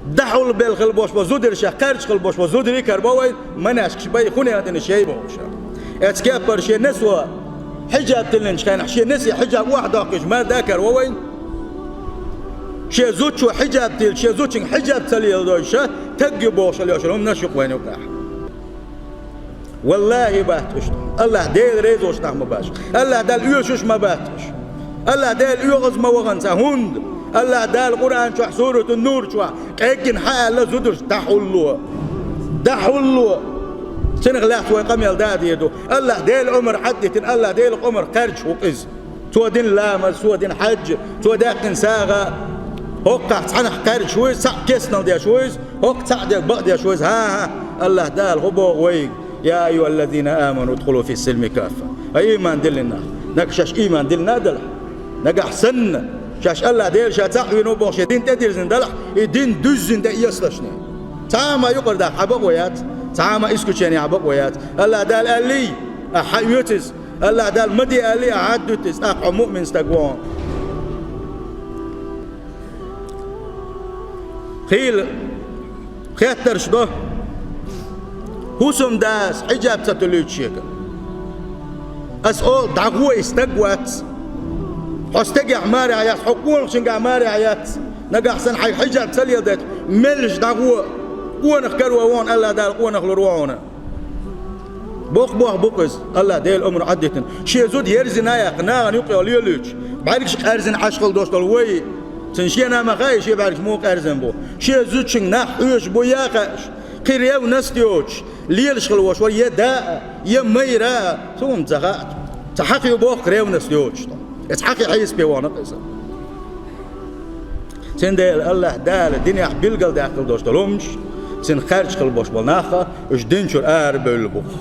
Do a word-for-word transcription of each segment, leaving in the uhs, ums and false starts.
ДӀахьулбелла хила болуш болу зударий, ша кхаьрдаш хила болуш болу зударий карабо вайн, манешкаш бай, хӀун яхадина шей бохуша. Эцу кеппара шен несо хьиджаб тиллинчу хенахь, шен несе хьиджаб охьадоккхуш мара да караво вайн. Шен зудчо хьиджаб тилла, шен зудчуьнга хьиджаб ца леладойша, таг ю бохуш лоьшур хӀуманаш ю-кх вайн юкъахь. Валлахи, бац уьш. АллахӀ Дела реза волуш нах ма бац уьш. АллахӀ Далла оьшуш ма бац уьш. АллахӀ Дела оьгӀаз ма вахана цхьа хӀунда. АллахӀ Дала Къуръан чохь, Суратун Нур чохь, къеггина хьан аьлла зударшна: дӀахьулло. ДӀахьулло. Цунах лаьцна вай къамел дан а дийр ду. АллахӀ Дела омра Ӏаддитина, АллахӀ Дела омра кхаьрдаш ву иза. Цо дина ламаз, цо дина хьаьжжа, цо даьккхина сагӀа, хӀокхахь цхьанхьа кхаьрдаш ву иза, цхьаъ кеснал деш ву иза, хӀокху цхьаъ дерг бакъдеш ву иза. ХӀан-хӀа, АллахӀ Дала хӀун боху вайга: «Я айюхаллазина аману удхулу фис-силми каффа». Ай, ийман диллина нах! Нагахь шаьш ийман диллина а делахь, нагахь санна шаьш АллахӀ Дела ша цхьаъ вина ву бохуш шен дин тӀедирзина делахь, и дин дуьззина тӀе эцалаш шуна. Цхьа а ма юкъара даккха хьан бакъо яц, цхьа а ма исключение хьан бакъо яц. АллахӀ Дала аьллий, ахьа хьаоьцу иза. АллахӀ Дала ма де аьллий, ахьа хьадуьту иза, тӀаккха хьо муъмин стаг ву хьуна. Хийла хеттарш до. ХӀусамдас хьиджаб ца тулуьйту шега. Ас олу, дӀагӀо, и стаг вац. Хьо стагехь марехь яц, хьо къонахчуьнгахь марехь яц. Нагахь санна хьайга хьиджаб ца леладайта, меллаша дӀагӀо, къонах караво ву хьуна, АллахӀ Дала къонах лур ву хьуна. Боккха бохам бу-кх иза, АллахӀ Дела омра Ӏаддитина. Шен зуда ерзина а яьккхина, нахана юкъахь лелуьйтуш, бӀаьргаш къаьрзина Ӏаш хила долуш долу вай, цуьнан шена а ма хаьа, шен бӀаьргаш муха къаьрзина бу. Шен зудчуьнга нах хьоьжуш бу а хаьаш, кхин ревность йоцуш лелаш хила волуш вара, я да а, я майра а, цунна ца хаьа. Цхьа хьакха ю боху-кх ревность йоцуш. Эца хьакха хьесапе вахана-кх иза. Цундела АллахӀ Дала динехь билгалдаьккхина долуш долу хӀуманаш, цуьнан кхаьрдаш хила болуш болу нах, уьш дин чуьра арабевлла бу-кх.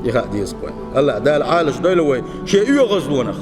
И хаа деза-кх вайн. АллахӀ Дала Ӏалашдойла вай шен оьгӀазлонах.